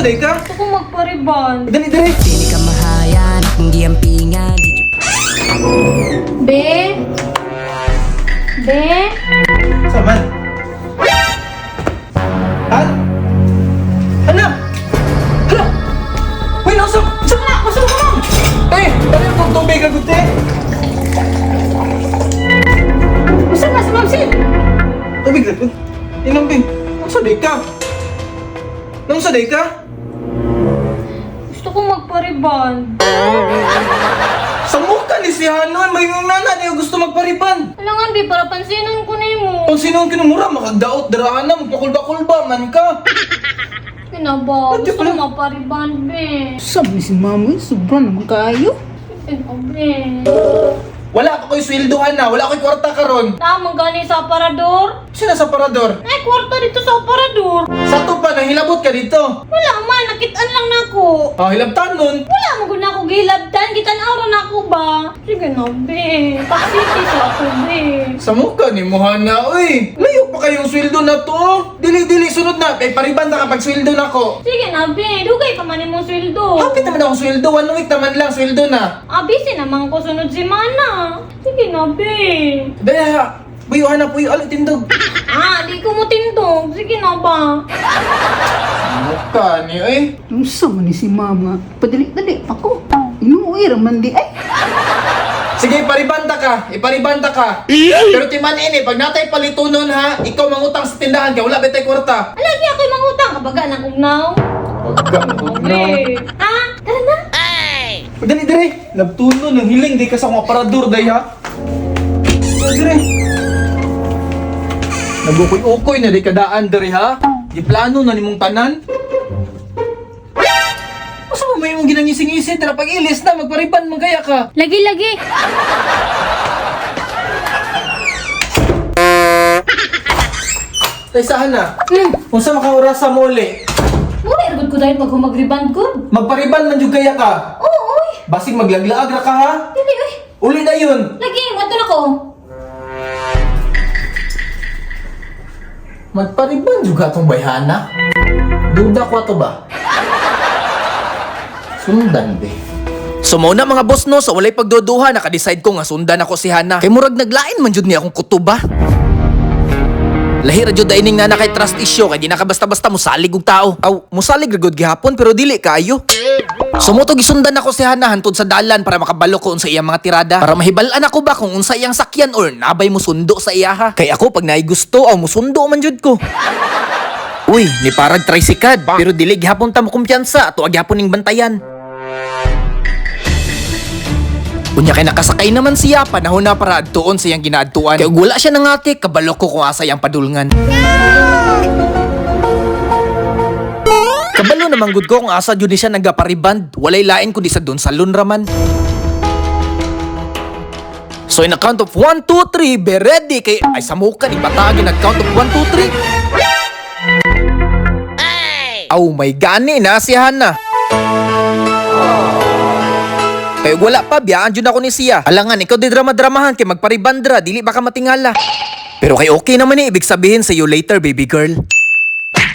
day ka? Gusto ko magpariban. Dali, dali. Dili ka mahayan, akong giampingan. Be? Be? Saman? Ha? Anak! Hala! Uy, nasa! Saan na? Masa ka ma'am? Eh, ano yung kong tubig agot eh? Gusto na si Ma'am Sid. Tubig lang. Inambing. Nasa day ka? Nasa day ka? Gusto ko magpariban. Sa mukha ni si Hanon, may yung nana niya gusto magpariban. Alangan, be, para pansinon ko na mo. Kung sino ang kinumura, makagdaot, darahan na, magpakulba-kulba man ka. Kinaba, Ate gusto ko pala. magpariban, be. Sabi si mama, sobra naman kayo. Eh, be. Wala pa ko'y sweldohan na, wala ko'y kwarta karon. Tama gani sa aparador. Sino sa parador? Ay, kwarta dito sa aparador. Sa to pa, nahilabot ka dito. Wala man, nakitaan lang nako. Ah, hilabtan nun. Wala mo gud na ako gilabtan, gitan-aw ra na ako ba. Sige na, be. Pasiti sa ako, be. Sa mukha ni Mohana, uy. Layo pa kayong sweldo na to. Dili, dili, sunod na. Eh, pariban na kapag sweldo na ko. Sige na, be. Dugay pa man imong sweldo. Hapit naman akong sweldo. One week naman lang, sweldo na. Ah, busy naman ko sunod si Mana. Sige na, be. Daya, buyo hanap, buyo, alit tindog. Ah, di ko mo tindog. Sige na ba? Sa mukha ni, uy. Unsa man ni si mama, padali-dali pa ko. Inuwi raman di ay. Sige, iparibanda ka. Iparibanda ka. Pero timan ini, pag natay palitunon ha, ikaw mangutang sa tindahan kay wala betay kwarta. Alagi ako'y mangutang. Kabaga na kugnaw. Wag Be. Ah, tara na. Dali, dali. Labtuno ng hiling, di ka sa akong aparador, day ha. Dali, dali. Nagukoy-ukoy na di ka daan, dali ha. Giplano na nimong tanan. Asa mo may imong ginangising-ising? Tara, pag-ilis na, magpariban, magkaya ka. Lagi, lagi. Tay, saan na? Unsa makaorasa mo uli? Mura, ergod ko dahil pag humagriband good. Magpariban man jud kaya ka. Oo, oy. Basig maglaglaag ra ka ha. Dili, oy. Uli na yun. Lagi, mato na ko. Magpariban juga atong bayhana. Duda ko ato ba? Sundan be. So mao na mga boss no, sa walay pagduduha naka-decide ko nga sundan ako si Hana. Kay murag naglain man jud niya akong kutuba. Lahi ra jud ining nana kay trust issue kay di na ka basta-basta mosalig og tao. Aw, mosalig ra gud gihapon pero dili kaayo. So mo to gisundan ako si Hana hantod sa dalan para makabalo ko unsa iyang mga tirada. Para mahibal-an ako ba kung unsa iyang sakyan or nabay mo sundo sa iyaha. Kay ako pag naay gusto aw musundo man jud ko. Uy, ni parag tricycad pero dili gihapon ta mo kumpiyansa ato gihapon ning bantayan. Unya kay nakasakay naman siya, panahon na para adtuon sa iyang ginaadtuan. Kay ug wala siya nangati, kabalo ko kung asa iyang padulngan. Kabalo naman gud ko kung asa jud ni siya nagapariband. Walay lain kundi sa dun salon raman. So in a count of 1, 2, 3, be ready kay ay samukan ibatagin nag count of 1, 2, 3. Oh my gani na si Hana. Kay ug wala pa, biyaan jud ako ni siya. Alangan, ikaw di drama-dramahan kay magparibandra, dili baka matingala. Pero kay okay naman eh, ibig sabihin sa you later, baby girl.